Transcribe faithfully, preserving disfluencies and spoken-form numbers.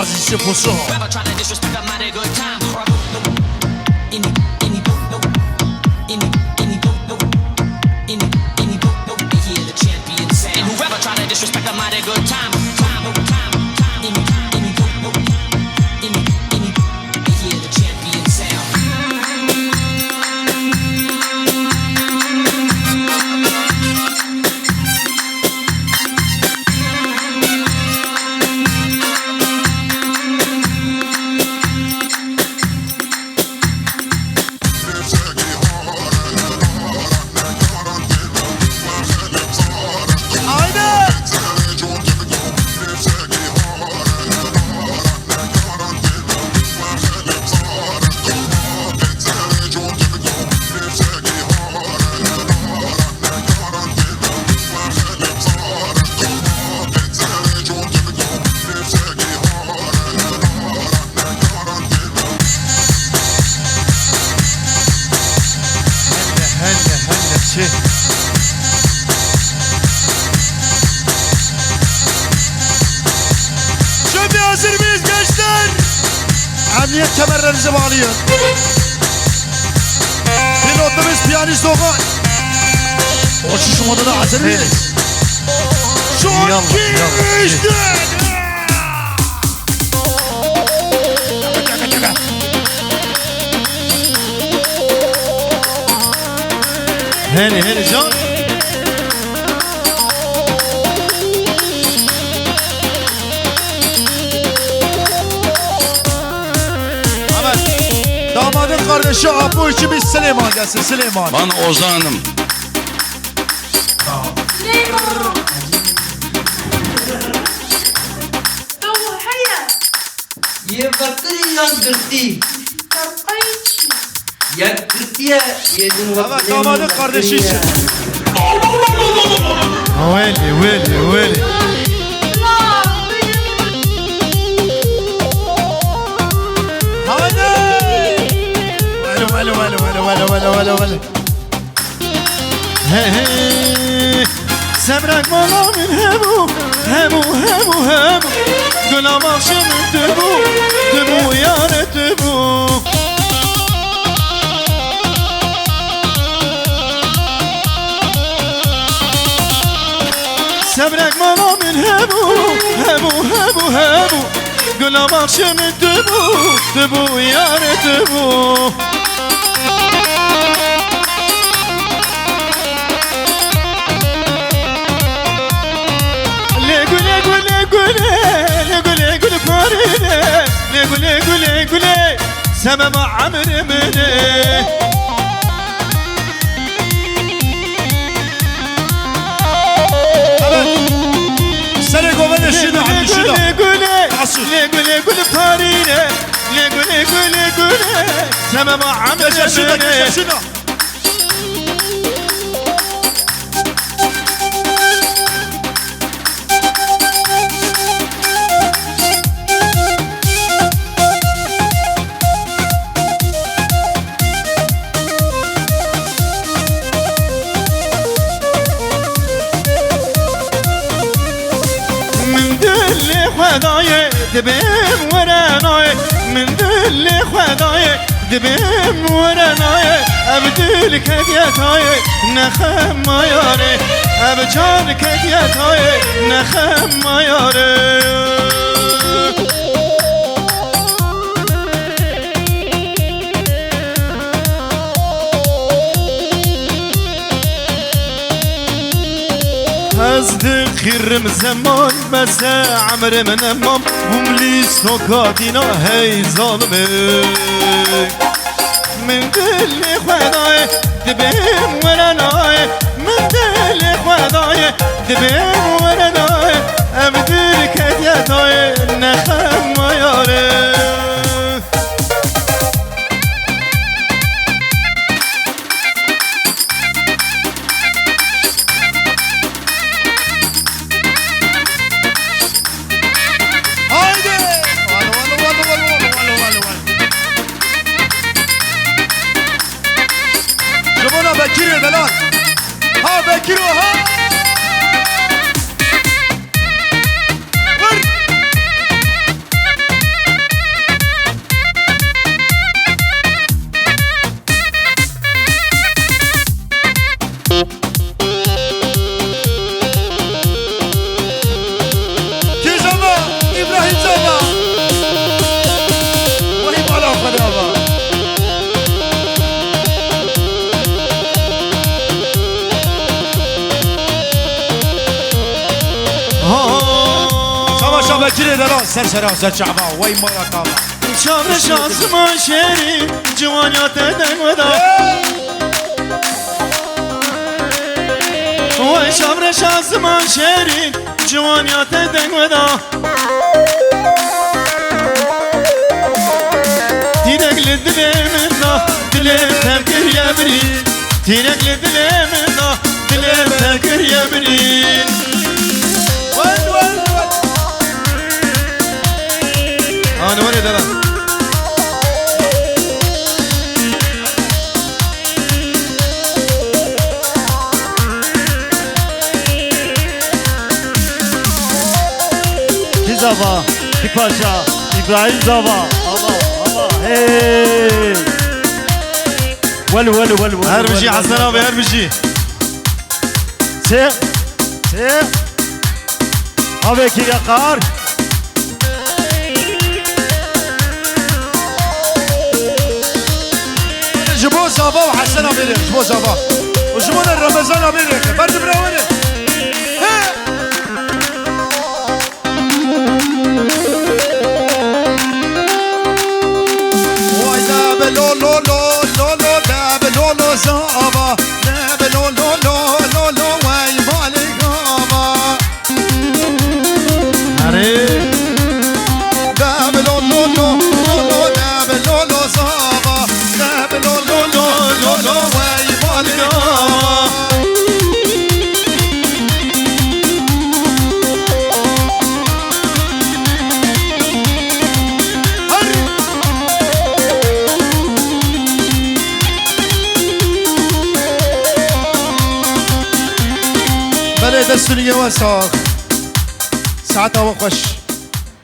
Azizce Foso. Hele, hele, hele, çi? Şimdi hazır mıyız gençler? Emniyet kemerlerinizi bağlayın. Pilotlarımız, piyanist Doğan. O şu, şu odada hazır mıyız? Şu an Yallah, yallah. Girişte. Hele, hele, can. Evet. Damadın kardeşi Apo için bir Süleyman gelsin, Süleyman. Van Ozanım. Süleyman. Tamam, heye. Yê vekirî yan girtî? Ferqayî çi? Yek girtiye, yê din wekirî. Evet, damadın kardeşi için. Wele, wele, wele. Haydi! Wele, wele, wele. He, he. Semrek mala min hebû, hebû, hebû, hebû. Gula baxşê min tu bû, tu bû, yare tu bû. Semrek mala min hebû, hebû, hebû, hebû. Gula baxşê min tu bû, tu bû, yare tu bû. Lê gulê, gulê, gulê, lê gulê, gul parîne. Lê gulê, gulê, gulê, semema emrê min e. Evet. Serê govene şida, Hamdi şida. Lê gulê, gulê, Asıl. Lê gulê, gul parîne. Lê gulê, gulê, gulê, semema emrê min e. Yaşa şida, yaşa şida. Min dilê xwe dayê, dibêm were nayê. Min dilê xwe dayê, dibêm were nayê. Ev dil ketiye tayê, nexema yarê. Ev can ketiye tayê, nexema yarê. Ez dixîrim zeman, bes e emrê min nemam. Bûm lîstoka dîna, hey zalimê. Min dilê xwe dayê, dibêm were nayê. Min dilê xwe dayê, dibêm were nayê. Ev dil ketiye tayê, nexema yarê. Haydi! Walo, walo, walo. Ji bona Bekirê delal. Ha Bekiro, ha! Vur! Ve cirê de lan ser sera ser çava. Wey mara kava. Çavre şansıma şeri, ciwanya te dengveda. Wey çavre şansıma şeri, ciwanya te dengveda. Tînek li dilê min da, dilê te kiriye birî. Tînek li dilê min da, dilê te kiriye birî. Wen, wen, wen. Anwar dera. Kî zava, kî paşa, İbrahim zava. Ama, ama, hey. Wel, wel, wel, wel, Her bijî wel, Hasan wel, abi, wel. Her bijî. Sê, sê. Avê kiriye qar. Ji bo Zava û Hesen abê re, ji bo Zava. Û ji bo ne Remezan abê re, ber di bira were. He! Way de be lo lo lo lo lo de be lo lo Zava, de be lo lo lo lo lo wey malê gava. Erê. De be lo lo lo lo lo de be lo lo Zava, de be lo lo lo lo lo wey malê gava. Belê dest û niyê we sax. Saeta we xweş.